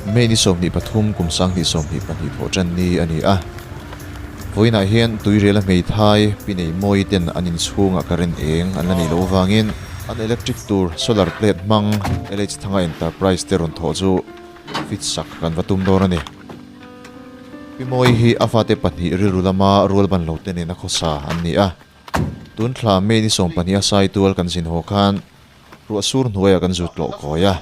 May ni 23 kum 2022 thawh tan ni a ni a. Vawiinah hian tuirel a hmeithai pi nei mawi ten an inchhungah current eng an la nei loh vangin an electric tur solar plate hmang LH Thanga Enterprise te rawn thawh chu fit sak kan va tum dawn a ni. Pi Mawi hi a fate pahnih rilru lama rual ban lo te nena khawsa an ni a. Tun thla May ni 12 a sai tual kan zin haw khan Ruah sur hnuaiah kan zut lawh kawi a.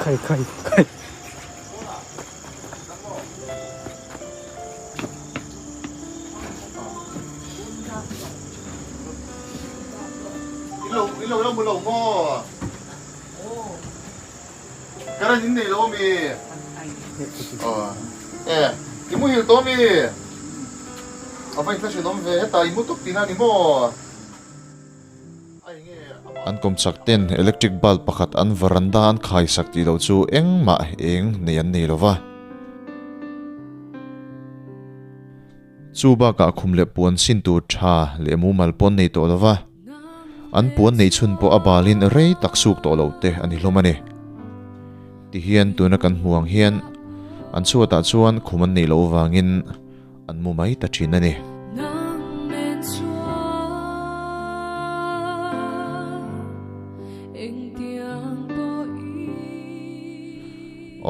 Khai khai khai. Ilo lo mu lo maw? Current in nei lo ami? Aw e i muhil tawh ami? A va inflation awm ve hetah i mu tawp tihna a ni maw? An kawmchak ten electric bulb pakhat an veranda an khai sak tih loh chu engmah eng nei an nei lo va. Chu bakah khum leh puan sin tur tha leh mumal pawh an nei tawh lo va. An puan nei chhun pawh a balin rei tak suk tawh lo te a ni hlawm a ni. Tihian tuna kan hmu ang hian an chhuatah chuan khum an neih loh vangin an mu mai ta thin a ni.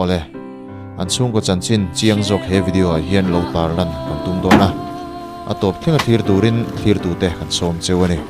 Awle, an chhungkaw chanchin chiang zawk he video ah hian lo tarlan kan tum dawn a, a tawp thlenga thlir turin thlirtute kan sawm cheu a ni.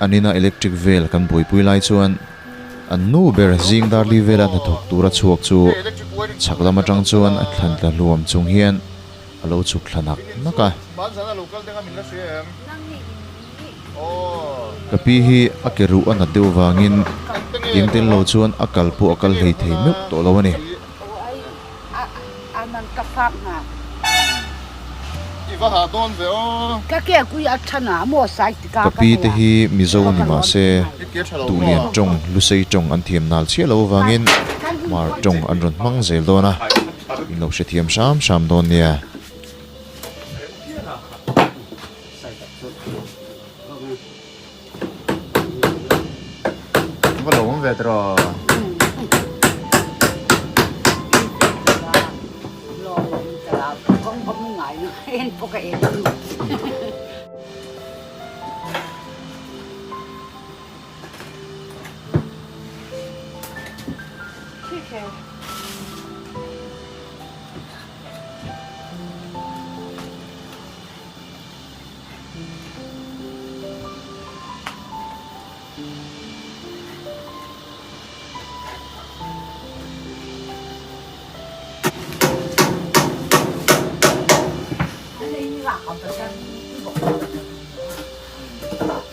An ina electric vel kan buaipui lai chuan an nu ber zing darli vela hnathawk tura chhuak chu chhak lam atang chuan a thlan tla hluam chung hian a lo chhuk thla nak nak a. Ka pi hi a ke ruh a nat deuh vangin eng tel lo chuan a kal pawh a kal hlei thei meuh tawh lo a ni. Ka pi te hi Mizo ni mah se Duhlian tawng, Lusei tawng an thiam nal chiah lo avangin Hmar tawng an rawn hmang zel dawn a, in lo hrethiam hram hram dawn nia. Va lo awm ve tawh.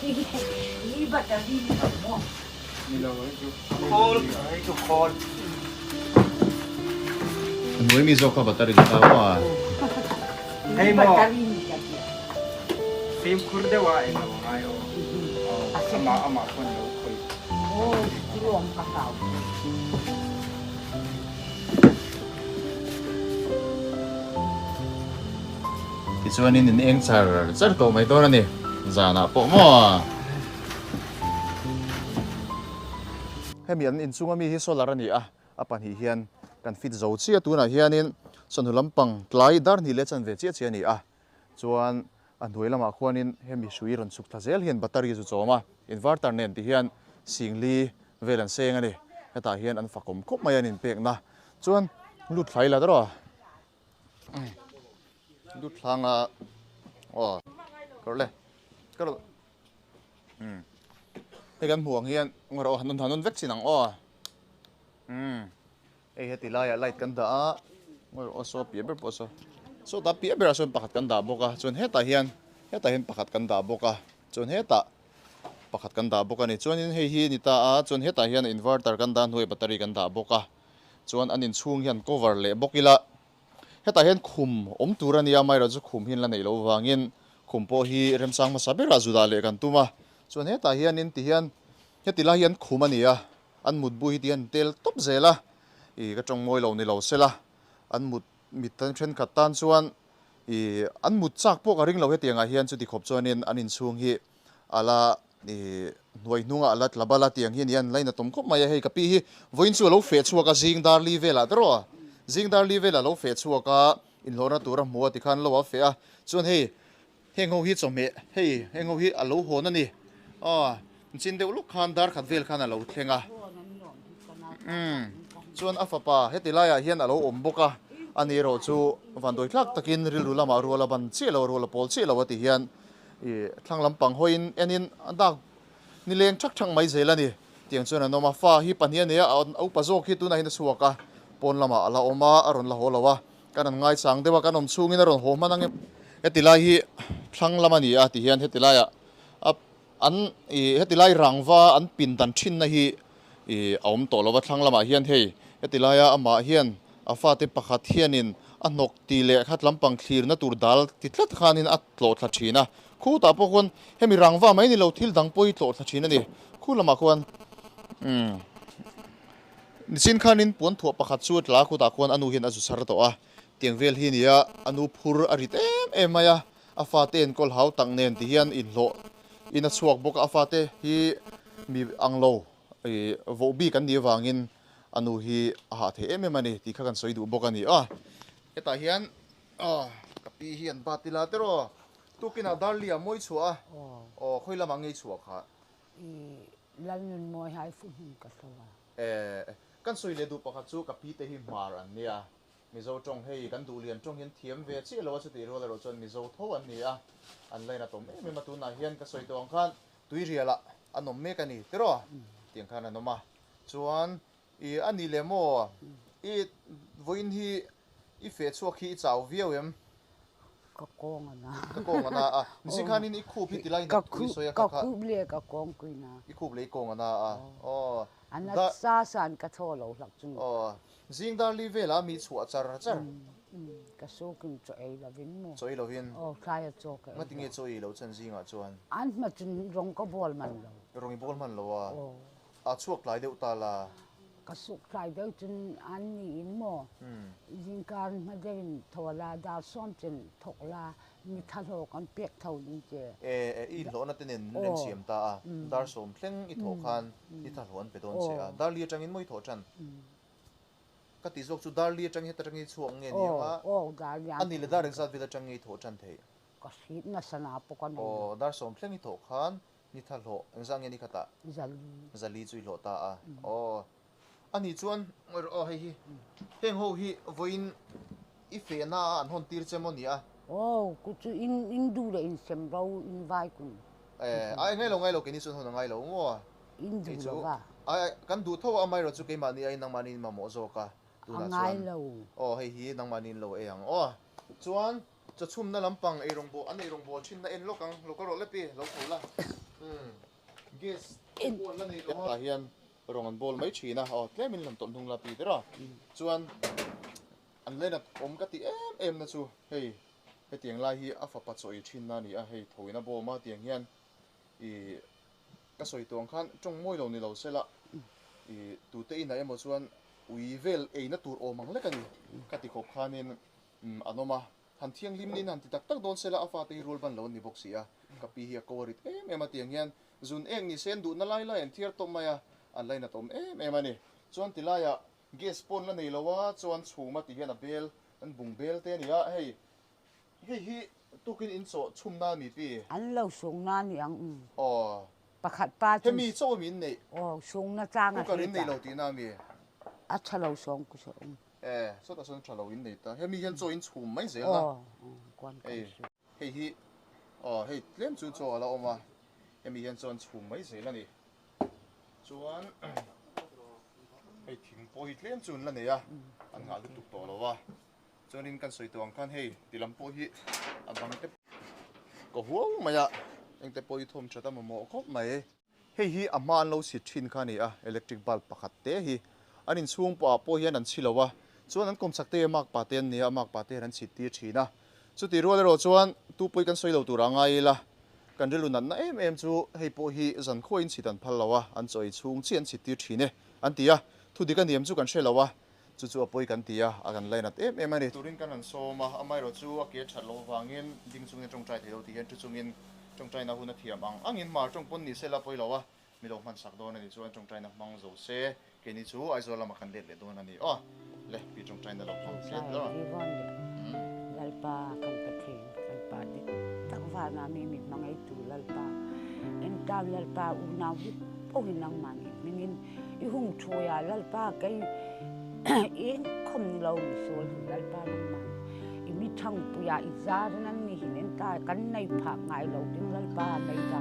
A hnuai mi zawk kha battery ni ta maw a? Hei maw fimkhur deuh a eng lo angai aw. Amah amah pawn lo khawih. Tichuanin in eng char char tawh mai dawn a ni zanah pawh maw. Hemi an inchunga mi hi solar a ni a, a pahnih hian kan fit zo chiah tunah hianin chawhnu lampang tlai dar hnih leh chanve chiah chiah a ni a, chuan a hnuai lamah khuanin hemi hrui rawn chhuk thla zel hian battery chu chawm a, inverter nen ti hian singli vel an seng a ni, hetah hian an fakawm khawp mai a an inpekna chuan lut thlai la darawh a. Lut thlang a aw kawr le kawr um hei kan hmuh ang hian ngaw han han on vek chin ang aw um hei heti laiah light kan dah a ngaw aw saw piah ber pawh saw saw ta piah berah sawn pakhat kan dah bawk a chuan hetah hian hetah hian pakhat kan dah bawk a chuan hetah pakhat kan dah bawk a ni chuanin hei hi a ni ta a chuan hetah hian inverter kan dah a hnuaiah battery kan dah bawk a. Chuan an inchhung hian cover leh bawk ila, hetah hian khum awm tur a nia, amaherawhchu khum hi an la neih loh vangin khum pawh hi remchang hmasa berah zu dah leh kan tum a. Chuan hetah hianin ti hian heti lai hi an khum a ni a, an mutbu hi ti hian an tel tawp zel a, ih ka tawng mawi lo ni lo sela, an mut mit thenkhat tan chuan ih an mut chak pawh ka ring lo hetiangah hian chuti khawp chuanin an inchhung hi A la i hnuai hnungah a la tla bal a tiang hi a ni a, an la inatawm khawp mai a, hei ka pi hi vawiin chu a lo feh chhuak a zing dar li velah te rawh a, zing dar li velah a lo feh chhuak a, inhlawhna tur a hmu a tikhan lo a feh a, chuan hei heng ho hi chawhmeh hei heng ho hi a lo hawn a ni aw chin deuh lawk khan dar khat vel khan a lo thleng a umm chuan a fapa heti laiah hian a lo awm bawk a, ani erawh chu vanduai tlak takin rilru lamah rual a ban chiah lo a rual a pawl chiah lo a ti hian. Ih thlang lampang hawiin enin a dak nileng thak thak mai zel a ni. Tiang chuan an awm a, fa hi pahnih a nei a, a upa zawk hi tunah hian a chhuak a, pawn lamah a la awm a, a rawn la haw lo a, kan an ngaichang deuh a, kan awm chhungin a rawn haw hman ang em? Heti lai hi thlang lam a ni a ti hian heti laiah a an ih heti lai rangva an pin dan thinna hi ih a awm tawh lo va, thlang lamah hian hei heti laia amah hian A fate pakhat hianin a hnawk ti leh khat lampang thlirna tur dal ti tlat khanin a tlawh thla thin a. Khutah pawh khuan hemi rangva mai ni lo thil dang pawh hi tlawh thla thin a ni. Khu lamah khuan umm nichin khanin puan thuah pakhat chu a tla a, khutah khuan a nu hian a zu chhar tawh a. Tiang vel hi nia a nu phur a rit em em mai a, a fate enkawl hau tak nen ti hian inhlawh in a chhuak bawk a, a fate hi mi ang lo ih voh bik an nih avangin A nu hi a hah thei em em a ni tih kha kan sawi duh bawk a ni a. Hetah hian ka pi hi an bat ila tiraw tukinah Darli a mawi chhuah a, aw khawi lamah ngei chhuah kha. I Lalnunmawi hai fu hmun ka hlo a. E, kan sawi leh duh pakhat chu ka pi te hi hmar an nia. Mizo tawng hei kan duh lian tawng hian thiam ve chiah lo a chutih rual erawh chuan Mizo tho an ni a, an la inatawm em em a tunah hian ka sawi tawh ang khan Tuirialah an awm mek a ni tiraw tiang khan an awm a. Chuan i a ni leh maw? I vawiin hi i feh chhuak hi i chau viau em? Ka kawng a na. Ka kawng a na a. Nichin khanin i khup hi tilai nat thu i sawi a kha kha. Ka khup leh ka kawng kui na. I khup leh i kawng a na a. Aw. A nat sa san ka thaw lo hlak chu. Aw. Zing dar li velah mi chhuah char char. Ka sukin chaw ei lovin maw? Chaw ei lovin. Aw, thlaia chaw ka ei lo. Ngati nge chaw ei lo chuan zingah chuan? An hma chun rawng ka bawl man lo. Rawng i bawl hman lo a? Aw. A chhuak tlai deuh ta la. Ka suk tlai deuh chun an ni in maw? Zingkar hma deuh in thaw la, dar sawm chen thawk la, mi tha hlawh kan pek tho ding che. E, i inhlawhna te nen min siam ta a, dar sawm thleng i thawh khan i tha hlawh an pe dawn che a, dar li atangin maw i thawh tan? Ka tih zawk chu dar li atangin heta atangin i chhuak nge ni ang a? A ni le dar engzat vel atang nge i thawh tan theih? Ka hrit nasa na pawh ka nei lo. Aw, dar sawm thleng i thawh khan ni tha hlawh, engzat nge ni khatah? Zali. Zali chu i hlawh ta a. Aw, a nih chuan aw hei hi, heng ho hi vawiin i fehna a an hawn tir che maw ni a? Aw, ku chu in in duh leh in sem ro in vai kun. Eh, ai ngai lo ngai lo keini chuan hawn a ngai lo maw? In duh lo va. Ai, kan duh tho a amaherawh chu keimahni aiin nangmahni in mamawh zawk a, tunah chuan. A ngai lo. Aw, hei hi nangmahni in lo ei ang aw. Chuan, chawchhumna lampang eirawngbawl, an eirawngbawl thinna en lawk ang, lo kal rawh le pi, lo tho la. Umm. Gas pawh an la nei lo a. Tah hian rawng an bawl mai thin a, aw tlemin lam tawlh hnung la pi der a. Chuan an lenat awm ka tih em em na chu hei hetiang lai hi a fapa chaw ei thin na a ni a, hei tho in a bawm a tiang hian ih ka sawi tawh ang khan tawng mawi lo ni lo sela ih tute inah emaw chuan ui vel eina tur awm ang lek a ni ka ti khawp khanin an awm a. Han thianghlim niin han ti tak tak dawn sela a fate hi rual ban lo an ni bawk si a, ka pi hi a ko a rit em em a tiang hian zun ek ni se an duhna lai lai an thiar tawp mai a, an lainat awm em em a ni. Chuan ti laiah gas pawn la nei lo a, chuan chhum a ti hian a bel, an bung bel te a ni a, hei hei hi tukin in chaw chhum na a mi pi? An lo sung na a ni ang um. Aw. Pakhat pa chu. Hemi chaw a mi in neih? Aw, sung na chang a Cooker in nei lo tihna a mi? A tha lo sawng ku saw um. E, sawtah sawn tha lo in nei ta. Hemi hian chaw in chhum mai zel a. Hei, hei hi, aw hei tlem chu chaw a la awm a. Hemi hian chaw an chhum mai zel a ni. Chuan, hei thing pawh hi tlem chu an la nei a, an ngah lutuk tawh lo a. Chuanin kan sawi tawh ang khan hei ti lam pawh hi a bang te ka huau mai a, engte pawh hi thawm that a mamawh khawp mai. Hei hi a hma an lo chhit thin kha a ni a, electric bulb pakhat te hi an inchhung pawh ah pawh hian an chhi lo a, chuan an kawmchak te mark pa te an ni a, mark pa te hian an chhit tir thin a. Chutih rual erawh chuan tu pawhin kan sawi lo tur a ngai ila, kan rilru natna em em chu hei pawh hi zan khuain chhit an phal lo a, an chaw ei chhung chiah an chhit tir thin e an ti a, thu dik a niam chu kan hre lo a, chu chu a pawi kan ti a, a kan lainat em em a ni. Turin kan han sawm a, amaherawh chu a ke that loh avangin ding chungin tawngtai thei lo tih hian thu chungin tawngtaina hun a thiam ang angin hmar tawng pawn ni se la pawi lo a, mi lo hman sak dawn a ni chuan tawngtaina hmang zo se, keini chu Aizawl lamah kan let leh dawn a ni aw. Le, pi tawngtaina lo hmang se tlawh. Lalpa kan Pathian, kan Pa dik tak vana mi mi hmangaitu Lalpa, engtan Lalpa unau hi pawhin nangmahni hmingin I hung thawi ah Lalpa kei eng khawm ni lo mi sawl hi Lalpa nangmah i mi thangpui ah i zar in an ni hin en ta kan nei phak ngai lo ding Lalpa mei da.